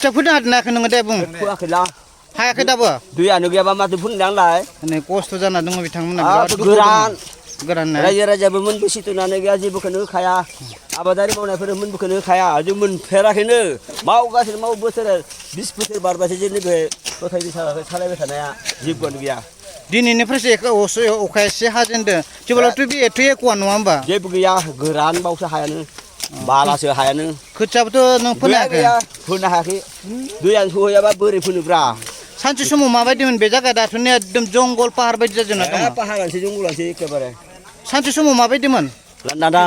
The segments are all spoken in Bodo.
फोनो हादोंना नोङो दे बुं फोआखैला हायाखै दाबो दैयानो गैयाबा माथो फोनोलाय नै खस्थ' जाना दङ बिथांमोना गोरान गोरान रायजो राजायाबो मोनबेसे थुनानै गैया जेबोखौनो होखाया आबादारि मावनायफोर मोनबोखौनो होखाया जों मोनफेराखैनो मावगासिनो माव बोसोर 20 बोसोर बारबासो जे नैबे गथायनि सालायबाय थानाया जेबोआनो गैया दिनैनिफ्रायसो अखाया एसे हाजेनदों जेब्लाथ' बे एथ' एख'आ नङा होमबा जेबो गैया गोरान बावसो हायानो बालासो हायानो खोथियाबोथ' नों फोनो हायाखै फोनो हायाखै दैयानो सहैयाबा बोरै फोनोब्रा सानसे समाव माबायदिमोन बे जायगाया दाथ' एकदम जंगल पाहार बायदि जाजोबना दङ पाहारानोसै जंगलानोसै एखेबारे सानसे समाव माबायदिमोन लांदां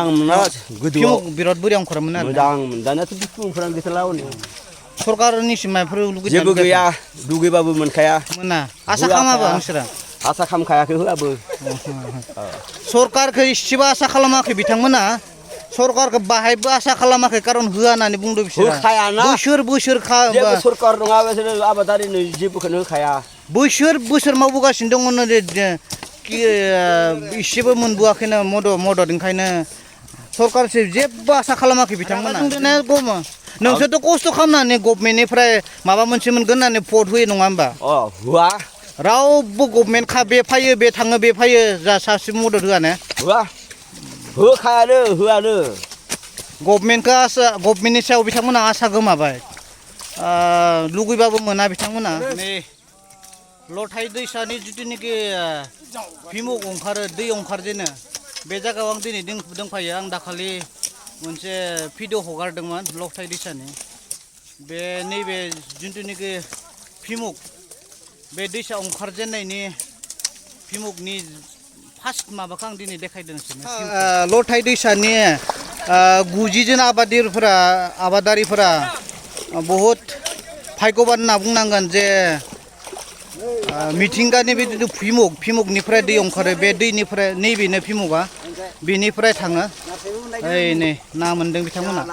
गोदोआव बिराद बोरियाव ओंखारोमोन आरो मोजां दानियाथ' बिफांफोरानो गैथारला सरकारनिसिम माबाफोर लुगैदों जेबो गैया लुगैबाबो मोनखाया मोना आसा खालामाबो नोंसोरा आसा खालामखायाखै होआबो सरकारखौ इसेबो आसा खालामाखै बिथांमोना सरकारखौ बाहायबो आसा खालामाखै कारन होआ होननानै बुंदों बिसोरो होखायाना बोसोर जेबो सरकार नङा बिसोरो आबादारिनो जेबोखौनो होखाया बोसोर मावबोगासिनो दङ इसेबो मोनबोआखैनो मदद ओंखायनो सरकारसो जेबो आसा खालामाखै बिथांमोना नोंसोरथ' खस्थ' खालामनानै गभर्नमेन्टनिफ्राय माबा मोनसे मोनगोन होननानै भट होयो नङा होमबा होआ रावबो गभर्नमेन्ट बे फैयो बे थाङो बे फैयो जा सासेबो मदद होआ ने होआ होखायानो होआनो गभर्नमेन्टनि सायाव बिथांमोना आसा गोमाबाय लुगैबाबो मोना बिथांमोना नै लथाय दैसानि जिथुनिखि भिमुक ओंखारो दै ओंखारजेनो बे जायगायाव आं दिनै दंफायो आं दाखालि मोनसे भिडिअ हगारदोंमोन लथाय दैसानि बे नैबे जिथुनिखि भिमुक बे दैसा ओंखारजेननायनि भिमुकनि फार्स्ट माबाखौ आं दिनै देखायदों लथाय दैसानि 90 जन आबादारिफोरा बहुद भाग्यबान होनना बुंनांगोन जे मिथिंगानि बे भिमुकनिफ्राय दै ओंखारो बे दैनिफ्राय नैबेनो भिमुकआ बेनिफ्राय थाङो ओइ नै ना मोन्दों बिथांमोना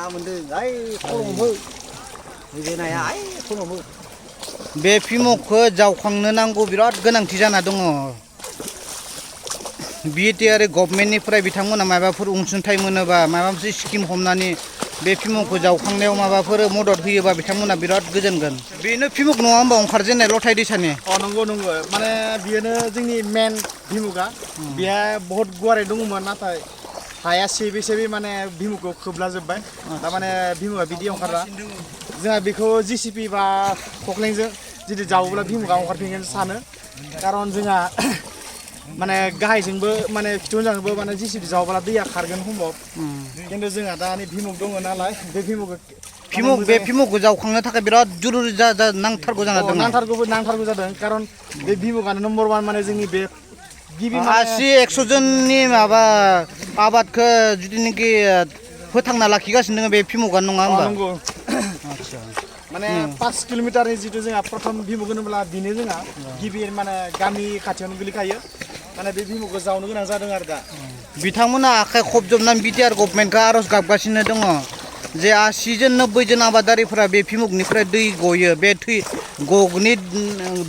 बे भिमुकखौ जावखांनो नांगौ बिराद गोनांथि जाना दङ बिटिआर गभर्नमेन्टनिफ्राय बिथांमोना माबाफोर अनसुंथाइ मोनोबा माबा मोनसे स्किम हमनानै बे भिमुकखौ जावखांनायाव माबाफोर मदद होयोबा बिथांमोना बिराद गोजोनगोन बेनो भिमुक नङा होमबा ओंखारजेननाय लथाय दैसानि नंगौ माने बेनो जोंनि मेन भिमुकआ बेहा बहुत गुवारै दङमोन नाथाय हाया सेबे माने भिमुकखौ खोबलाजोब्बाय थारमाने भिमुकआ बिदि ओंखारला जोंहा बेखौ जिसिपि बा खख्लेंजों जुदि जावोब्ला भिमुकआ ओंखारफिनगोन सानो कारन जोंहा माने गाहायजोंबो माने खिथुजोंबो माने जिसिपि जावोब्ला दैया खारगोन सम्भब खिन्थु जोंहा दा भिमुक दङ नालाय बे भिमुकखौ जावखांनो थाखाय बिराद जुरुरि नांथारगौ जाना दं नांथारगौ जादों कारन बे भिमुकआनो नम्बर 1 माने जोंनि बे गिबि 80-100 जननि माबा आबादखौ जुदिनोखि फोथांना लाखिगासिनो दङ बे भिमुकआनो नङा होमबा नंगौ माने 5 किल'मिटारनि जितु जोंहा प्रथम भिमुक होनोब्ला बेनो जोंहा गिबि माने गामि खाथियावनो गोलैखायो माने बे भिमुकखौ जावनो गोनां जादों आरो दा बिथांमोना आखाइ खबजबनानै बिटिआर गभर्नमेन्टखौ आर'ज गाबगासिनो दङ जे 80 जन 90 जन आबादारिफोरा बे भिमुकनिफ्राय दै गयो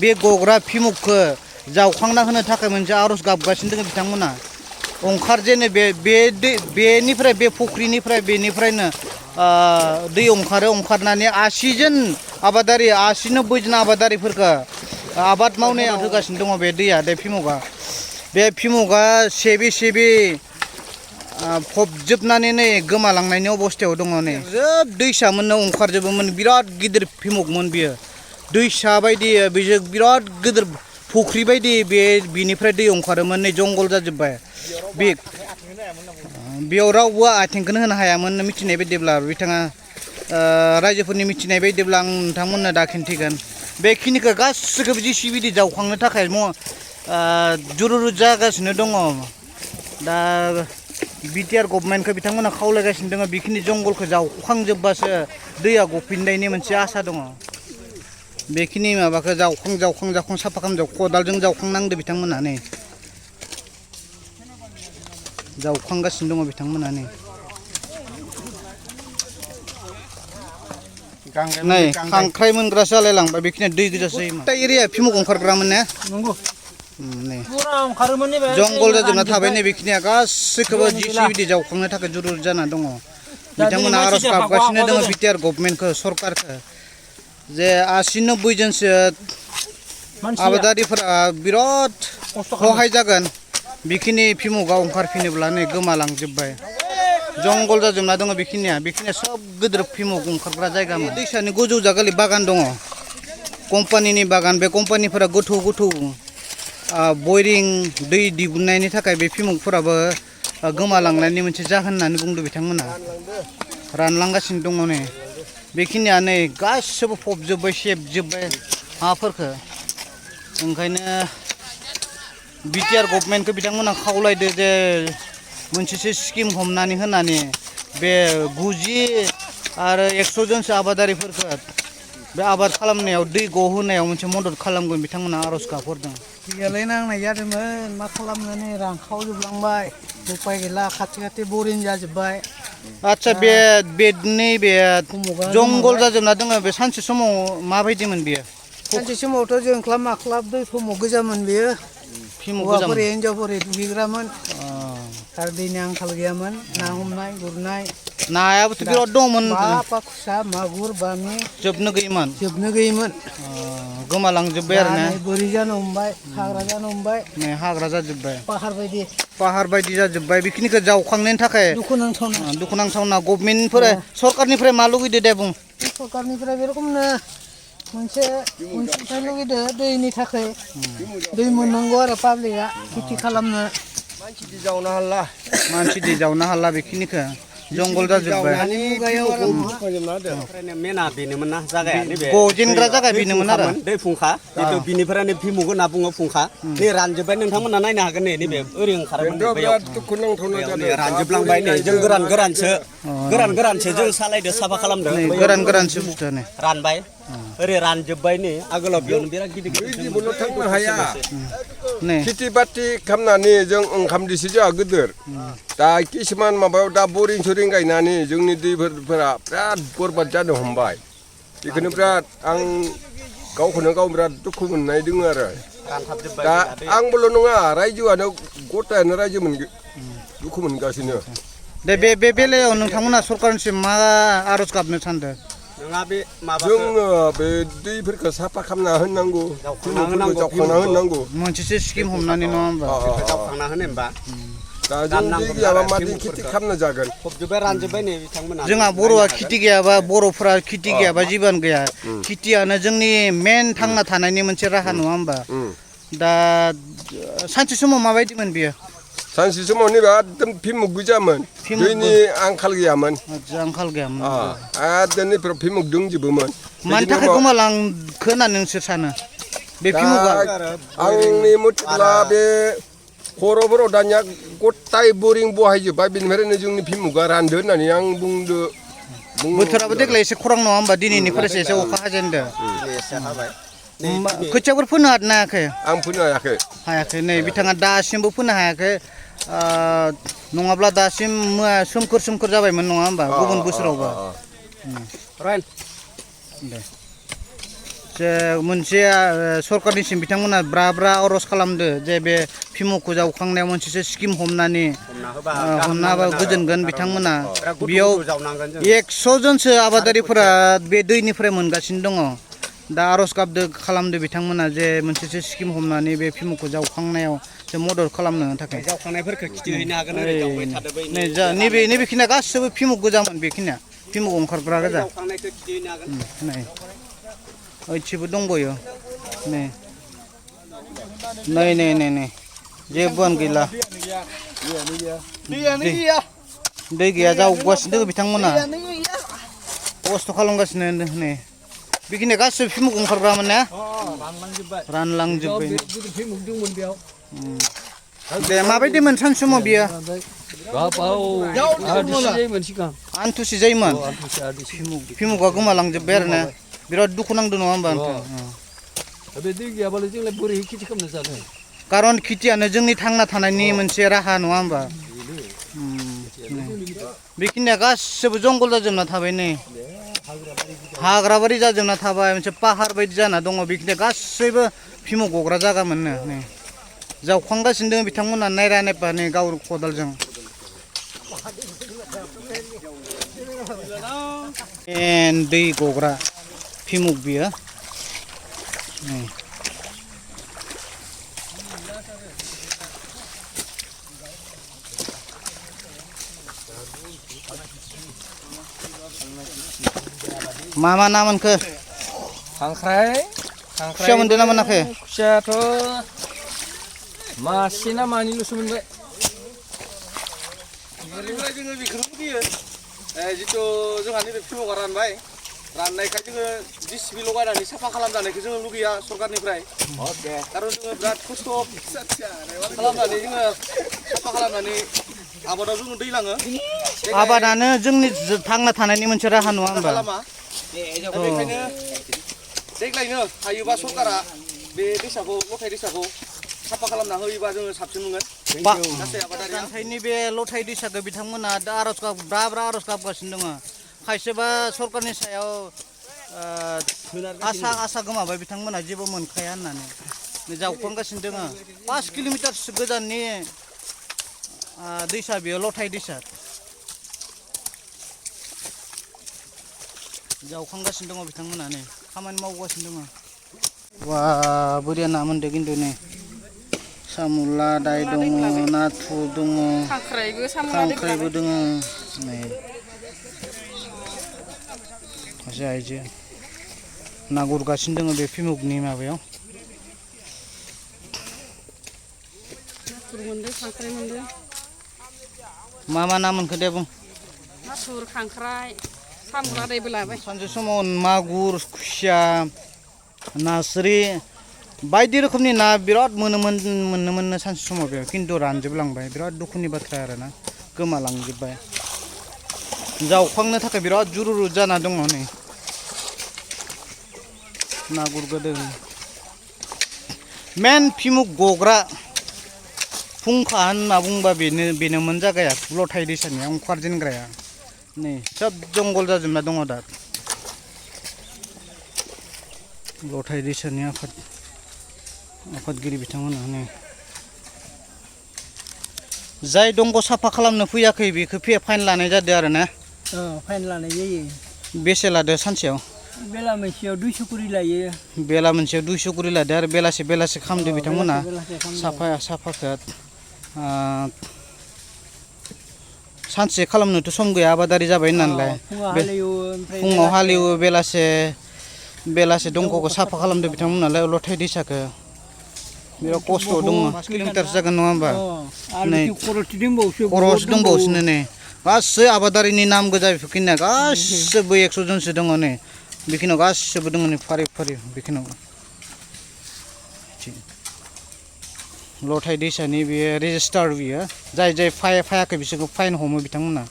बे गग्रा भिमुकखौ जावखांना होनो थाखाय मोनसे आर'ज गाबगासिनो दङ बिथांमोना ओंखारजेनो बेनिफ्राय बे फुख्रिनिफ्राय बेनिफ्रायनो दै ओंखारनानै 80 जन आबादारि 80-90 जन आबादारिफोरखौ आबाद मावनायाव होगासिनो दङ बे दैया बे भिमुकआ सेबे फबजोबनानै नै गोमालांनायनि अबस्थायाव दङ नै जोब दैसामोननो ओंखारजोबोमोन बिराद गिदिर भिमुकमोन बियो दैसा बायदि बेजों बिराद गिदिर फुख्रि बायदि बेनिफ्राय दै ओंखारोमोन नै जंगल जाजोब्बाय बेयाव रावबो आथिंखौनो होनो हायामोन मिथिनाय बायदिब्ला बिथाङा रायजोफोरनि मिथिनाय बायदिब्ला आं नोंथांमोननो दा खिन्थिगोन बेखिनिखौ गासैखौबो जिसिबि जावखांनो थाखाय जुरुरु जागासिनो दङ दा बिटिआर गभर्नमेन्टखौ बिथांमोना खावलायगासिनो दङ बेखिनि जंगलखौ जावखांजोबबासो दैया गफिननायनि मोनसे आसा दङ बेखिनि माबाखौ जावखां साफा खालामजोब खदालजों जावखांनांदो बिथांमोना नै जावखांगासिनो दङ बिथांमोना नै खांख्राइ मोनग्रा जालायलांबाय बेखिनिया दै गोजा जायोमोन दा एरिया भिमुक ओंखारग्रामोन ने नंगौ जंगल जाजोबना थाबाय नै बेखिनिया गासैखौबो जिसिबि जावखांनो थाखाय जुरुरि जाना दङ बिथांमोना आर'ज गाबगासिनो दङ बिटिआर गभर्नमेन्टखौ सरकारखौ जे 80-90 जनसो आबादारिफोरा बिराद खहाय जागोन बेखिनि भिमुगाव ओंखारफिनोब्ला नै गोमालांजोब्बाय जंगल जाजोबना दङ बेखिनिया सब गिदिर भिमुग ओंखारग्रा जायगामोन दैसानि गोजौ जागालि बागान दङ कम्पानिनि बागान बे कम्पानिफोरा गोथौ गोथौ बयरिं दै दिहुननायनि थाखाय बे भिमुगफोराबो गोमालांनायनि मोनसे जाहोन होननानै बुंदों बिथांमोना रानलांगासिनो दङ नै बेखिनिया नै गासिबो फबजोब्बाय सेबजोब्बाय हाफोरखौ ओंखायनो बिटिआर गभर्नमेन्टखौ बिथांमोना खावलायदो जे मोनसेसो स्किम हमनानै होनानै बे 90 आरो 100 जनसो आबादारिफोरखौ बे आबाद खालामनायाव दै गहोनायाव मोनसे मदद खालामगोन बिथांमोना आर'ज गाबहरदों दैयालाय नांनाय जादोंमोन मा खालामनानै रानखावजोबलांबाय उपाय गैला खाथि बरिं जाजोब्बाय आच्छा बे नैबे जंगल जाजोबना दङ बे सानसे समाव माबायदिमोन बेयो सानसे समावथ' जोंख्लाब माख्लाब दै समाव गोजामोन बेयो हौवाफोर हिन्जावफोर दुगैग्रामोन आरो दैनि आंखाल गैयामोन ना हमनाय गुरनाय नायाबोथ' बिराद दंमोन बापा खुसा मागुर बामि जोबनो गैयोमोन गोमालांजोब्बाय आरो ना बोरि जानो हमबाय हाग्रा जानो हमबाय नै हाग्रा जाजोब्बाय पाहार बायदि जाजोब्बाय बेखिनिखौ जावखांनायनि थाखाय दुखुनांथावना गभर्नमेन्टफोरा सरकारनिफ्राय मा लुगैदो दे बुं सरकारनिफ्राय बे रखमनो मोनसे अनसुंथाइ लुगैदो दैनि थाखाय दै मोननांगौ आरो पाब्लिकआ खेथि खालामनो मानसि दै जावनो हाला बेखिनिखौ जंगल जाजोब्बाय मेना बेनोमोन ना जागाया नैबे गजेनग्रा जागा बेनोमोन आरो दै फुंखा जितु बिनिफ्रायनो भिमुग होनना बुङो फुंखा नै रानजोब्बाय नोंथांमोना नायनो हागोन नै नैबे ओरै ओंखारोमोन रानजोबलांबाय नै जों गोरानसो जों सालायदो साफा खालामदों गोरानसो बुस्थुआनो रानबाय ओरै रानजोब्बाय नै आगोलाव बेयावनो बिराद गिदिर गिदिर थांनो हाया खेथि बाथि खालामनानै जों ओंखाम दिसो जोंहा गिदिर दा किसुमान माबायाव दा बरिं सरिं गायनानै जोंनि दैफोरा बिराद बरबाद जानो हमबाय बेखौनो बिराद आं गावखौनो गाव बिराद दुखु मोननाय दङ आरो दा आंबोल' नङा रायजोआनो गथायानो रायजो दुखु मोनगासिनो दे बे बेलायाव नोंथांमोना सरकारनिसिम मा आर'ज गाबनो सानदों जोङो बे दैफोरखौ साफा खालामना होनांगौ जावखांना होनांगौ मोनसेसो स्किम हमनानै नङा होमबा जावखांना होनो होमबा दा जों दै गैयाबा मादि खेथि खालामना जागोन फबजोब्बाय रानजोब्बाय नै बिथांमोना जोंहा बर'आ खेथि गैयाबा बर'फोरा खेथि गैयाबा जिबान गैया खेथियानो जोंनि मेन थांना थानायनि मोनसे राहा नङा होमबा दा सानसे समाव माबायदिमोन बियो सानसे समाव नैबे एकदम भिमुग गोजामोन दैनि आंखाल गैयामोन आरो नैफोराव भिमुग दंजोबोमोन मानि थाखाय गोमालांखो होननानै नोंसोर सानो बे भिमुगा आंनि मथेब्ला बे खर'फोराव दानिया गथाय बरिं बहायजोब्बाय बेनिफ्रायनो जोंनि भिमुगा रानदो होननानै आं बुंदो बोथोराबो देग्लाय एसे खरां नङा होमबा दिनैनिफ्रायसो एसे अखा हाजेनदों खोथियाफोर फोनो हादोंना हायाखै आं फोनो हायाखै नै बिथाङा दासिमबो फोनो हायाखै नङाब्ला दासिम सोमखोर जाबायमोन नङा होमबा गुबुन बोसोरावबा जे मोनसे सरकारनिसिम बिथांमोना ब्रा आर'ज खालामदो जे बे भिमुगखौ जावखांनायाव मोनसेसो स्किम हमना होबा गोजोनगोन बिथांमोना बेयाव 100 जनसो आबादारिफोरा बे दैनिफ्राय मोनगासिनो दङ दा आर'ज खालामदो बिथांमोना जे मोनसेसो स्किम हमनानै बे भिमुगखौ जावखांनायाव जे मदद खालामनो थाखाय जावखांनायफोरखौ खिथि हैनो हागोन ओरै जावबाय थादों नैबेखिनिया गासिबो भिमुग गोजामोन बेखिनिया भिमुग ओंखारग्रा गोजा जावखांनायखौ खिथि हैनो हागोन नै ओइथिंबो दंबयो नै जेबोआनो गैला दै गैया जावगासिनो दङ बिथांमोना खस्थ' खालामगासिनो नै बेखिनिया गासिबो भिमुग ओंखारग्रामोन ना रानलांजोब्बाय दे माबायदिमोन सानसे समाव बियो आन्थुसि जायोमोन भिमुगा गोमालांजोब्बाय आरो ना बिराद दुखु नांदों नङा होमबा खारन खेथियानो जोंनि थांना थानायनि मोनसे राहा नङा होमबा बेखिनिया गासिबो जंगल जाजोबना थाबाय नै हाग्राबारि जाजोबना थाबाय मोनसे पाहार बायदि जाना दङ बेखिनिया गासैबो भिमुग गग्रा जागामोननो नै जावखांगासिनो दङ बिथांमोना नायरा नायफा नै गाव खदालजों दै गग्रा भिमुक बियो मा मा ना मोनखो खांख्राइ खुसिया मोनदों ना मोनाखै खुसियाथ' मासे ना मानैल'सो मोनबाय ओरैनिफ्राय जोङो बेखौनो लुगैयो जिथु जोंहा नैबे भिमुगा रानबाय राननायखाय जोङो जिसिबि लगायनानै साफा खालामजानायखौ जोङो लुगैया सरकारनिफ्राय खारन जोङो बिराद खस्थ' खालामनानै जोङो साफा खालामनानै आबादाव जोङो दै लाङो आबादानो जोंनि थांना थानायनि मोनसे राहा नङा होमबा लामा बेखायनो देग्लायनो हायोबा सरकारा बे दैसाखौ लथाय दैसाखौ साफा खालामना होयोबा जोङो साबसिन मोनगोन गासै आबादारिया जानथायनि बे लथाय दैसाखौ बिथांमोना दा आर'ज ब्रा ब्रा आर'ज गाबगासिनो दङ खायसेबा सरकारनि सायाव आसा गोमाबाय बिथांमोना जेबो मोनखाया होननानै जावखांगासिनो दङ 5 किल'मिटारसो गोजाननि दैसा बेयो लथाय दैसा जावखांगासिनो दङ बिथांमोना नै खामानि मावगासिनो दङ वा बोरिया ना मोनदों खिन्थु नै सामुला दाय दङ नाथुर दङ खांख्राइबो दङ नै सासे आइजो ना गुरगासिनो दङ बे भिमुकनि माबायाव नाथुर मोनदों खांख्राइ मोनदों मा मा ना मोनखो दे बुं नाथुर खांख्राइ साम' लादायबो लाबाय सानसे समाव मागुर खुसिया नास्रि बायदि रोखोमनि ना बिराद मोननो सानसे समाव बेयाव खिन्थु रानजोबलांबाय बिराद दुखुनि बाथ्रा आरोना गोमालांजोबबाय जावखांनो थाखाय बिराद जुरुरु जाना दङ नै ना गुरगोदों मेन भिमुक गग्रा फुंखा होनना बुंबा बेनोमोन जागाया लथाय दैसानि ओंखारजेनग्राया नै सब जंगल जाजोबना दङ दा लथाय दैसानि आफादगिरि बिथांमोना नै जाय दंग साफा खालामनो फैयाखै बेखौ फाइन लानाय जादों आरो ना फाइन लानाय जायो बेसे लादो सानसेयाव बेला मोनसेयाव 200 करि लायो बेला मोनसेयाव 200 करि लादो आरो बेलासे खालामदो बिथांमोना साफाखौ सानसे खालामनोथ' सम गैया आबादारि जाबाय नालाय फुङाव हालेवो बेलासे दंगखौ साफा खालामदो बिथांमोनालाय लथाय दैसाखौ बिराद खस्थ' दङ 5 किल'मिटारसो जागोन नङा होमबा नै खरस दंबावोसो नै गासै आबादारिनि नाम गोजा बेखिनिया गासिबो 100 जनसो दङ नै बेखिनियाव गासिबो दङ नै फारि बेखिनियाव लथाय दैसानि बेयो रेजिस्टार बियो जाय फायाखै बिसोरखौ फाइन हमो बिथांमोना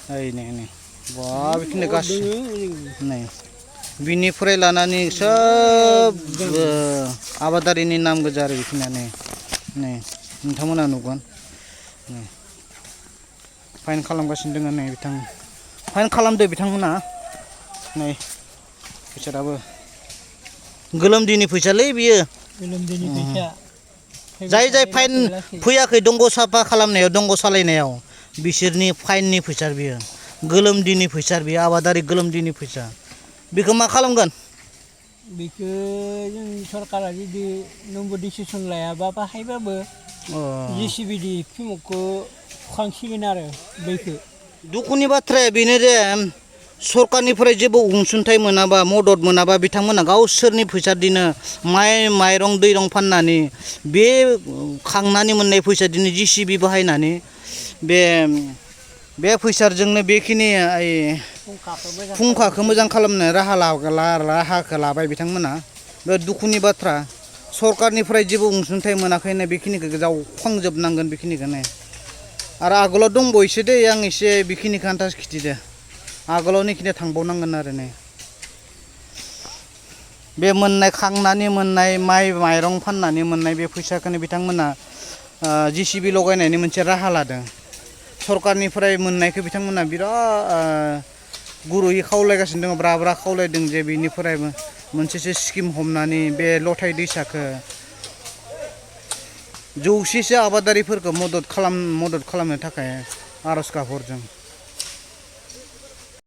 नै बा बेखिनि गासिबो नै बिनिफ्राय लानानै सब आबादारिनि नाम गोजा आरो बेखिनिया नै नोंथांमोना नुगोन फाइन खालामगासिनो दङ नै फाइन खालामदो बिथांमोना नै फैसायाबो गोलोमदैनि फैसालै बियो जाय फाइन फैयाखै दंग साफा खालामनायाव दंग सालायनायाव बिसोरनि फाइननि फैसा बियो गोलोमदैनि फैसा बियो आबादारि गोलोमदैनि फैसा बेखौ मा खालामगोन बेखौ जों सरकारा जुदि नम्बर डिसिसन लायाबा बाहायबाबो जिसिबिदि भिमुकखौ खांसिगोन आरो बैखौ दुखुनि बाथ्राया बेनो जे सरकारनिफ्राय जेबो अनसुंथाइ मोनाबा मदद मोनाबा बिथांमोना गावसोरनि फैसादिनो माइरं दैरं फाननानै बे खांनानै मोननाय फैसादिनो जिसिबि बाहायनानै बे फैसाजोंनो बेखिनि फुंखाखौ मोजां खालामनो राहाखौ लाबाय बिथांमोना बे दुखुनि बाथ्रा सरकारनिफ्राय जेबो अनसुंथाइ मोनाखैनो बेखिनिखौ जावखांजोबनांगोन बेखिनिखौनो आरो आगोलाव दंबावोसो दे आं एसे बेखिनिखौ आन्दाज खिथिदो आगोलाव निखिनिया थांबावनांगोन आरो नै बे मोननाय खांनानै मोननाय माइरं फाननानै मोननाय बे फैसाखौनो बिथांमोना जिसिबि लगायनायनि मोनसे राहा लादों सरकारनिफ्राय मोननायखौ बिथांमोना बिराद गुरुयै खावलायगासिनो दङ ब्रा खावलायदों जे बेनिफ्राय मोनसेसो स्किम हमनानै बे लथाय दैसाखौ जौसेसो आबादारिफोरखौ मदद खालामनो थाखाय आर'ज गाबहरदों